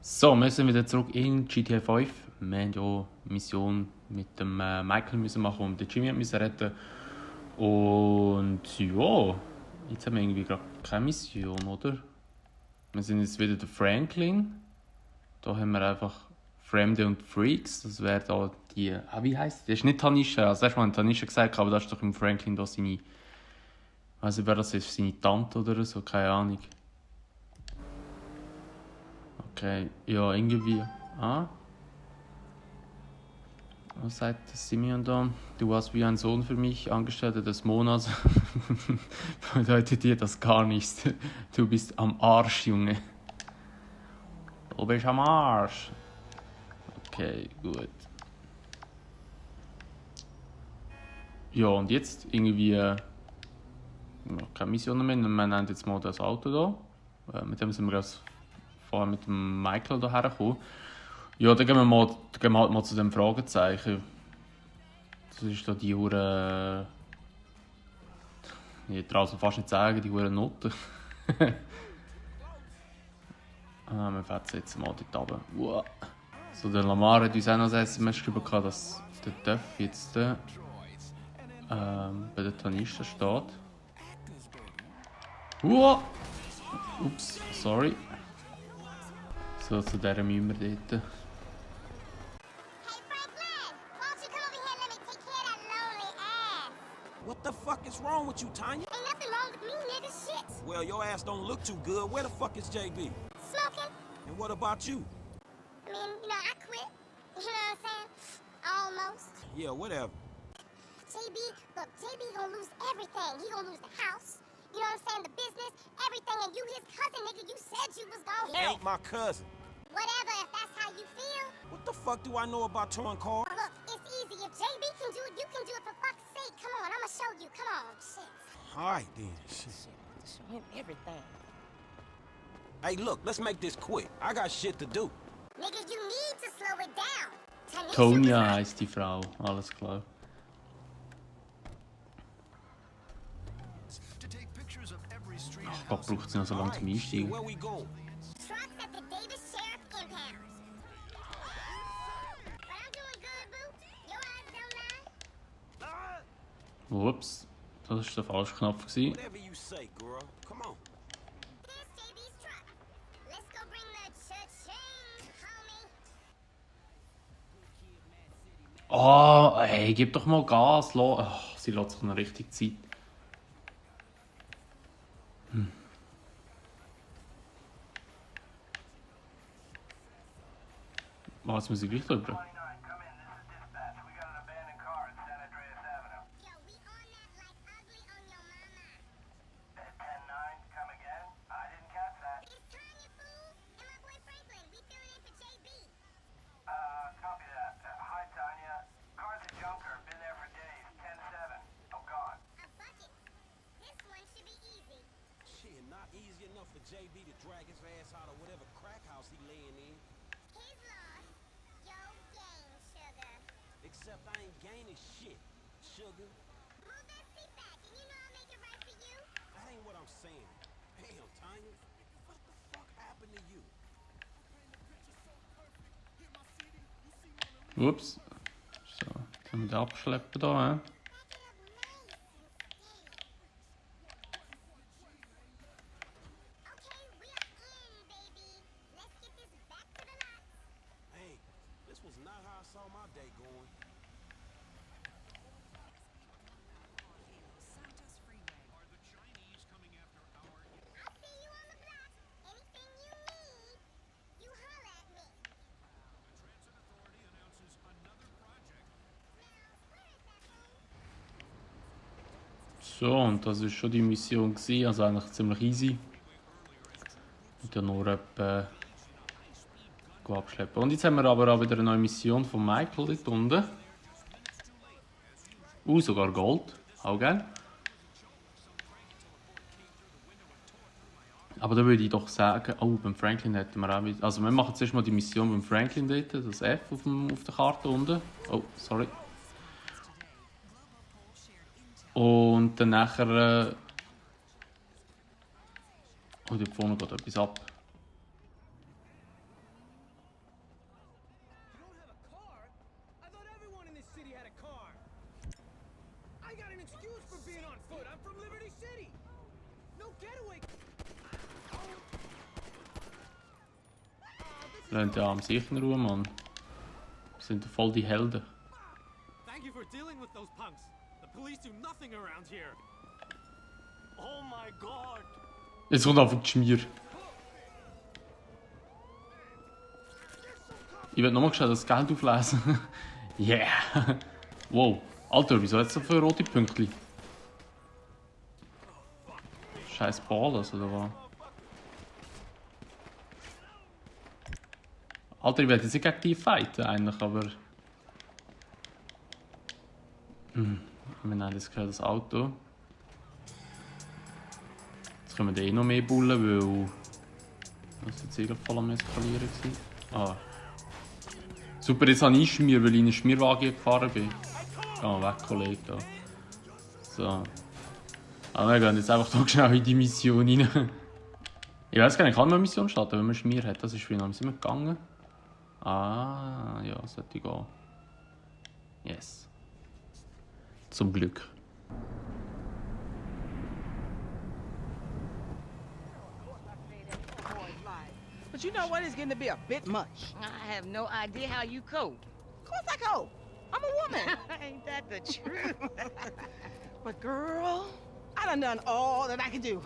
So, wir sind wieder zurück in GTA 5. Wir haben ja eine Mission mit dem Michael müssen machen und den Jimmy müssen retten. Und ja, jetzt haben wir irgendwie gerade keine Mission, oder? Wir sind jetzt wieder der Franklin. Da haben wir einfach Fremde und Freaks. Das wäre da die. Wie heisst die? Das ist nicht Tanisha. Also erstmal Tanisha gesagt, aber das ist doch im Franklin da seine. Ich weiß nicht, wer das ist, seine Tante oder so, keine Ahnung. Okay, ja, irgendwie. Was sagt Simeon da? Du warst wie ein Sohn für mich, Angestellter des Monats. Bedeutet dir das gar nichts. Du bist am Arsch, Junge. Du bist am Arsch. Okay, gut. Ja, und jetzt irgendwie. Keine Mission mehr. Wir nehmen jetzt mal das Auto da. Mit dem sind wir vorher mit dem Michael da hergekommen. Ja, dann gehen wir halt mal zu dem Fragezeichen. Das ist da die Hure. Ich traue es fast nicht sagen, die Hure Noten. Wir fetzen jetzt mal dort runter. Wow. So, der Lamar hat uns auch noch ein SMS geschrieben, dass der Duff jetzt bei der Tanisha steht. Wow. Ups, sorry. So, zu dieser müssen wir dort. What the fuck is wrong with you, Tanya? Ain't nothing wrong with me, nigga. Shit. Well, your ass don't look too good. Where the fuck is JB? Smoking. And what about you? I mean, I quit. You know what I'm saying? Almost. Yeah, whatever. JB, look, JB gonna lose everything. He gonna lose the house. You know what I'm saying? The business, everything. And you his cousin, nigga. You said you was gonna He help. ain't my cousin. Whatever, if that's how you feel. What the fuck do I know about towing cars? Look, it's easy. If JB can do it, you can do it, for fuck's sake. Come on, I'ma show you. Come on, shit. All right, then. Shit. Show him everything. Hey, look, let's make this quick. I got shit to do. Nigga, you need to slow it down. Tanisha Tonya was- heisst die Frau, alles klar. Ach Gott, braucht sie noch so lange zum Shit, Einsteigen. where we going? Trucks at the Davis Sheriff Impound. But I'm doing good, boo. Your eyes don't lie. Ups, das war der falsche Knopf gewesen. Whatever you say, girl. Come on. Here's JB's truck. Let's go bring the cha-ching, homie. Oh, ey, gib doch mal Gas. Sie lässt sich noch richtig Zeit. Was muss ich gleich drüber? 29, come in. This is dispatch. We got an abandoned car at San Andreas Avenue. Yo, we on that like ugly on your mama. 10-9, come again? I didn't catch that. It's Tanya, fool. And my boy Franklin. We filling in for JB. Copy that. Hi, Tanya. Car's a junker. Been there for days. 10-7. Oh, gone. A bucket. This one should be easy. Shit, not easy enough for JB to drag his ass out of whatever crack house he laying in. His loss. Yo gain, sugar. Except I ain't gaining shit, sugar. Move that seat back, and you know I'll make it right for you. That ain't what I'm saying. Damn, Tanya. What the fuck happened to you? Ups. So, jetzt haben wir den abschleppen da. Back it up nice and steady. Okay, we are in, baby. Let's get this back to the lot. Hey, this was not how I saw my day going. I'll see you on the block. Anything you need, you holler at me. So, und das war schon die Mission gewesen, also eigentlich ziemlich easy. Und dann nur etwa abschleppen. Und jetzt haben wir aber auch wieder eine neue Mission von Michael dort unten. Sogar Gold. Auch geil. Aber da würde ich doch sagen, beim Franklin hätten wir auch wieder. Also wir machen zuerst mal die Mission beim Franklin dort, das F auf der Karte unten. Oh, sorry. Und dann nachher. Dort vorne geht etwas ab. ain't got an excuse for being on foot. I'm from Liberty City. No getaway. Lasst den Arm sicher in Ruhe, Mann. Wir sind voll die Helden. Thank you for dealing with those punks. The police do nothing around here. Oh my god. Jetzt kommt einfach die Schmier. Ich will nochmal schnell das Geld auflesen. Yeah! Wow. Alter, wieso hat es so viele rote Pünktchen? Scheiß Ballas oder was? Alter, ich werde jetzt nicht gegen die fighten eigentlich, aber... Wir nehmen jetzt gerade das Auto. Jetzt können wir eh noch mehr bullen, weil... Das war jetzt eh voll am Eskalieren. Ah. Super, jetzt habe ich Schmier, weil ich in einen Schmierwagen gefahren bin. Geh mal weg, Kollege. Da. So. Aber wir gehen jetzt einfach hier schnell in die Mission rein. Ich weiß gar nicht, kann man eine Mission starten, wenn man Schmier hat? Das ist wie noch. Sind wir gegangen? Ah, ja, sollte gehen. Yes. Zum Glück. But you know what? It's getting to be a bit much. I have no idea how you cope. Of course I cope. I'm a woman. Ain't that the truth? But girl, I done all that I can do.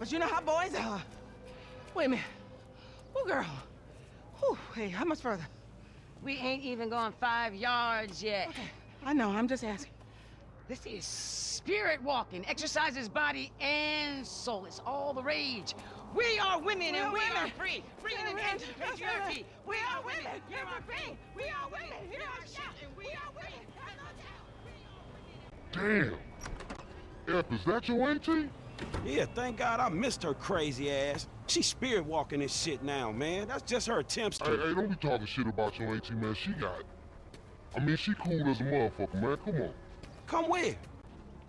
But you know how boys are. Wait a minute. Oh, girl. Whew, hey, how much further? We ain't even gone 5 yards yet. Okay, I know, I'm just asking. This is spirit walking. Exercises body and soul. It's all the rage. We are women and we are free. Bring an end to the patriarchy. We are women. Here are free. We are women. Here are shouting. We are women. Damn. F, is that your auntie? Yeah, thank God I missed her crazy ass. She's spirit walking this shit now, man. That's just her attempts to... Hey, don't be talking shit about your auntie, man. She got it. I mean, she cool as a motherfucker, man. Come on. Come where?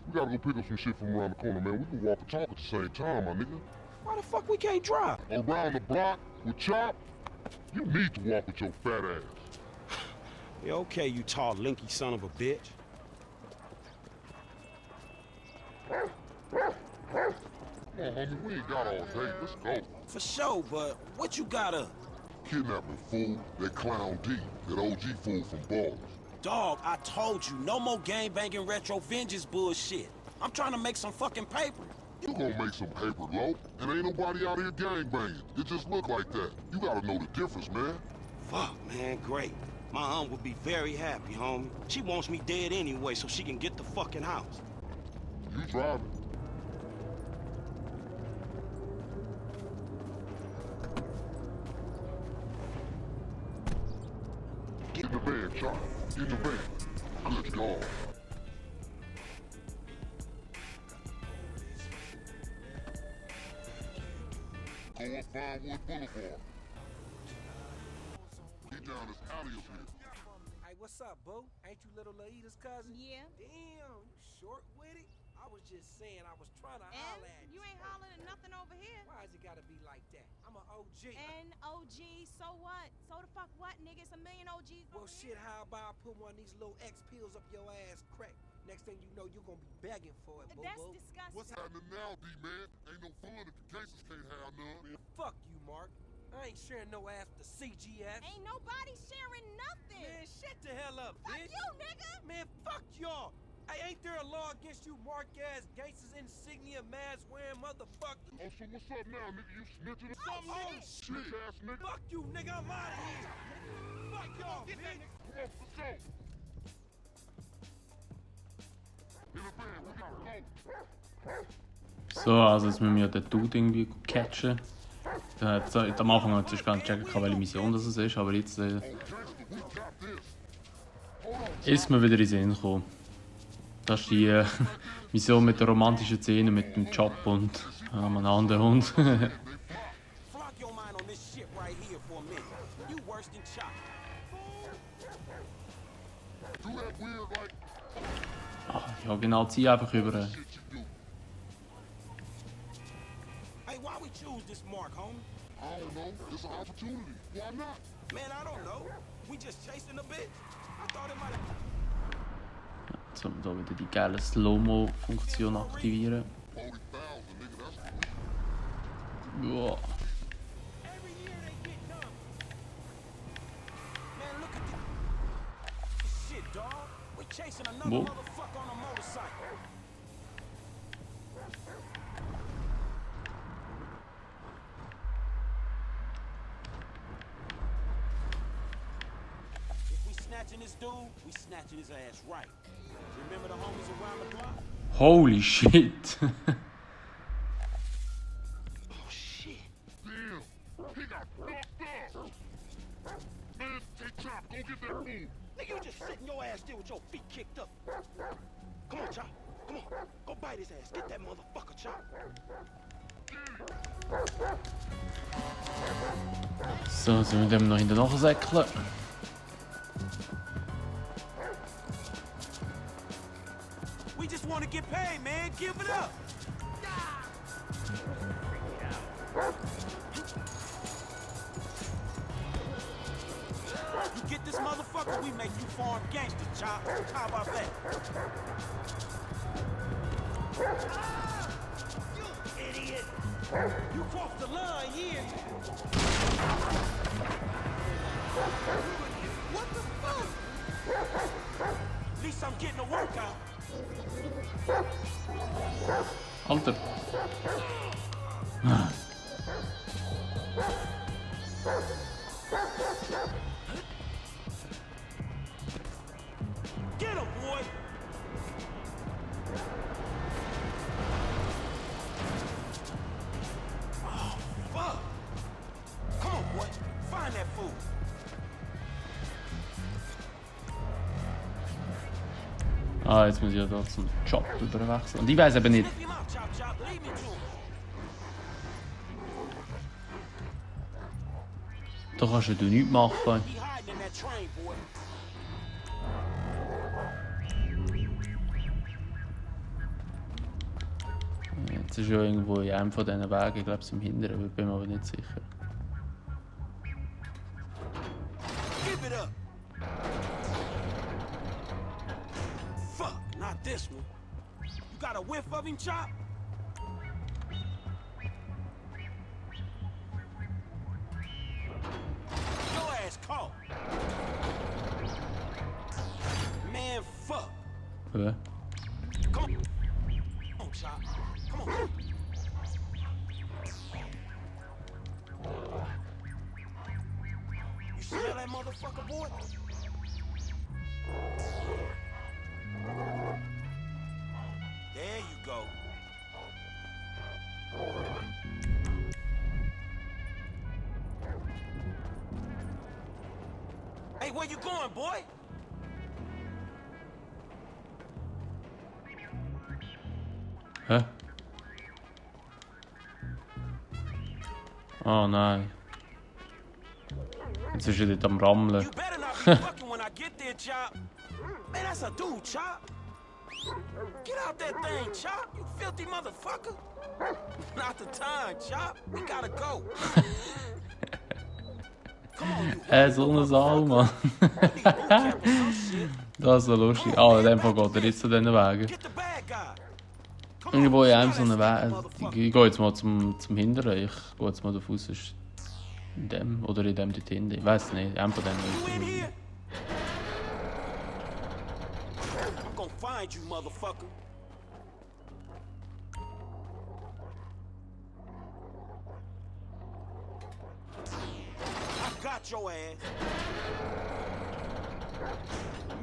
We gotta go pick up some shit from around the corner, man. We can walk and talk at the same time, my nigga. Why the fuck we can't drive? Around the block with Chop, you need to walk with your fat ass. Yeah, okay, you tall, linky son of a bitch. Come on, homie, we ain't got all day. Let's go. For sure, but what you got up? Kidnapping fool, that Clown D, that OG fool from Ballers. Dog, I told you, no more gang-banging retro vengeance bullshit. I'm trying to make some fucking paper. You gonna make some paper, low, and ain't nobody out here gangbanging. It just look like that. You gotta know the difference, man. Fuck, man, great. My aunt would be very happy, homie. She wants me dead anyway so she can get the fucking house. You driving. Get in the van, Chop. Get in the van. Good God. Go up Vinewood Boulevard. Get down this alley up here. Hey, what's up, boo? Ain't you little Laida's cousin? Yeah. Damn, you short with it? I was just saying, I was trying to holler at You ain't hollering at nothing over here. Why is it gotta be like that? I'm an OG. And OG, so what? So the fuck what, nigga? It's a million OGs Well, over shit, here. how about I put one of these little X pills up your ass crack? Next thing you know, you're gonna be begging for it, boo That's boo. disgusting. What's happening now, D-man? Ain't no fun if the gangsters can't have none. Fuck you, Mark. I ain't sharing no ass with the CGS. Ain't nobody sharing nothing. Man, shut the hell up, Fuck bitch. you, nigga. Man, fuck y'all. Hey, ain't there a law against you mark-ass gangsters insignia mask wearing motherfuckers? Oh, so what's up now, nigga? You snitching or something, Oh, nigga? shit. Snitch ass nigga. Fuck you, nigga. I'm out of here. Fuck y'all, bitch. Come on, let's go. In the van, we gotta go. So, also jetzt müssen wir den Dude irgendwie catchen. Am Anfang hat ich gar nicht checken, welche Mission das ist, aber jetzt Oh, gangster, we got this. Hold on. ist mir wieder in den Sinn gekommen. Das ist die Mission mit der romantischen Szene mit dem Chop und einem anderen Hund. Flock your mind on this shit right here for a minute. You worse than Chop. Do that weird, like, Ja genau, zieh einfach über. shit you do. Hey, why we choose this mark, homie? I don't know. It's an opportunity. Why not? Man, I don't know. We just chasing a bitch. I thought it might have... Um hier wieder die geile Slow-Mo-Funktion aktivieren. 40,000, nigga, that's Ja. Every year they get numb. Man, look at this shit, dog. We chasing another Whoa. motherfucker on a motorcycle. If we snatching this dude, we snatching his ass right. Remember the homies around the block? Holy shit! Oh shit. damn. He got fucked up. Man, hey, Chop, go get that food. Nigga, you just sitting your ass there with your feet kicked up. Come on, Chop. Come on. Go bite his ass. Get that motherfucker, Chop. So, sind wir dem noch hinten nachsäckeln. We just want to get paid, man. Give it up. You get this motherfucker, we make you farm gangster, Chop. How about that? You idiot. You crossed the line here. What the fuck? At least I'm getting a workout. Alter. Get him, boy! Oh, fuck! Come on, boy. Find that fool. Ah, jetzt muss ich ja da zum Job überwechseln. Und ich weiß eben nicht. Sniff him out, Chop Chop. Lead me to him. Da kannst du nichts machen. He hiding in that train, boy. Jetzt ist ja irgendwo in einem von diesen Wegen, ich glaube es im Hinteren, bin mir aber nicht sicher. Give it up. Fuck, not this one. You got a whiff of him, Chop? Your ass caught. Man, fuck. Ja. Come on, Chop. Come on. You smell that motherfucker, boy? There you go. Hey, where you going, boy? Hä? Oh nein. Jetzt ist er dort am Rammeln. You better not be fucking when I get there, Chop. Man, that's a dude, Chop. Get out that thing, Chop. You filthy motherfucker. Not the time, Chop. We gotta go. Come on, you So eine Sau, Mann. need boot camp or some shit. Das ist so lustig. Ah, in dem Fall geht er jetzt zu diesen Wegen. Get the bad guy. Come Irgendwo in einem smell so einen that Weg. motherfucker. Ich gehe jetzt mal zum Hinteren. Ich gehe jetzt mal davon aus, es ist in dem oder in dem dort hinten. Ich weiß nicht. Einem von You in denen. here? I'm gonna find you, motherfucker. I got your ass.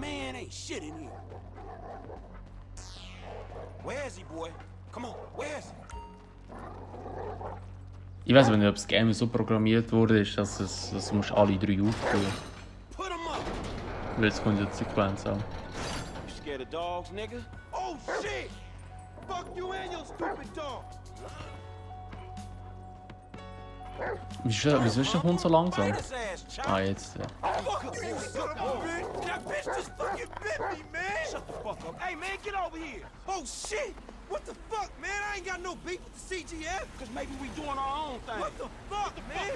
Man, ain't shit in here. Where is he, boy? Come on, where is he? Ich weiß aber nicht, ob das Game so programmiert wurde, dass du musst alle drei auftun. Put him up. Weil es kommt ja die Sequenz an. You scared of dogs, nigga? Oh shit! Fuck you and your stupid dog. Wieso ist der Hund so langsam? Bite his ass, Chop. Ah, jetzt. Fuck you, son of a bitch! That bitch just fucking bit me, man! Shut the fuck up. Hey, man, get over here. Oh shit! What the fuck, man? I ain't got no beef with the CGF. Cause maybe we doing our own thing. What the fuck, man?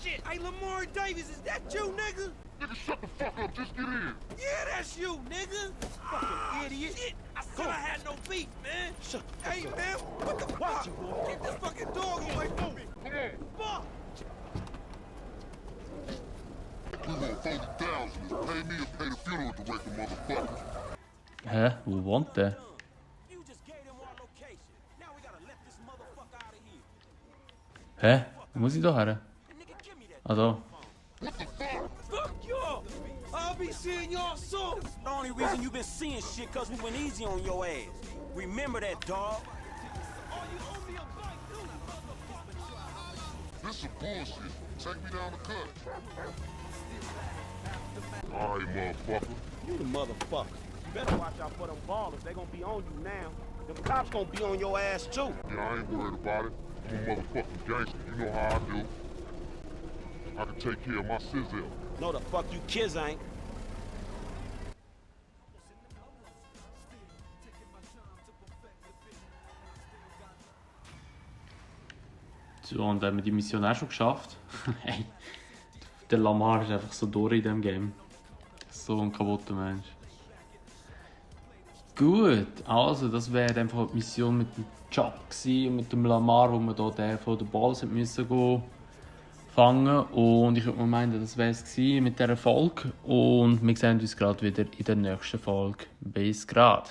Shit. Hey, Lamar Davis, is that you, nigga? Nigga, shut the fuck up. Just get in. Yeah, that's you, nigga. Fucking idiot. Shit. I said I had no beef, man. Shut hey, man, what the fuck? Get this fucking dog away from me. Come on. Fuck. We want 40,000. Pay me or pay the funeral director, motherfucker. Hä? Wo wohnt der? You just gave them our location. Now we gotta let this motherfucker out of here. Hä? Wo muss ich da her? Nigga, give me that. Ah, da. What the fuck? Fuck y'all. I'll be seeing y'all soon. The only reason you been seeing shit cause we went easy on your ass. Remember that, dog. This some bullshit. Take me down the cut. Alright, motherfucker. You the motherfucker. You better watch out for them ballers. They gonna be on you now. Them cops gonna be on your ass too. Yeah, I ain't worried about it. I'm a motherfucking gangster. You know how I do. I can take care of my sizzle. No, the fuck you kids ain't. So, und haben wir die Mission auch schon geschafft. Hey, der Lamar ist einfach so durch in diesem Game. So ein kaputter Mensch. Gut, also das wäre einfach die Mission mit dem Chuck und mit dem Lamar, wo wir hier den von den Balls müssen gehen fangen. Und ich würde mal meinen, das wäre es mit dieser Folge. Und wir sehen uns gerade wieder in der nächsten Folge. Bis gerade.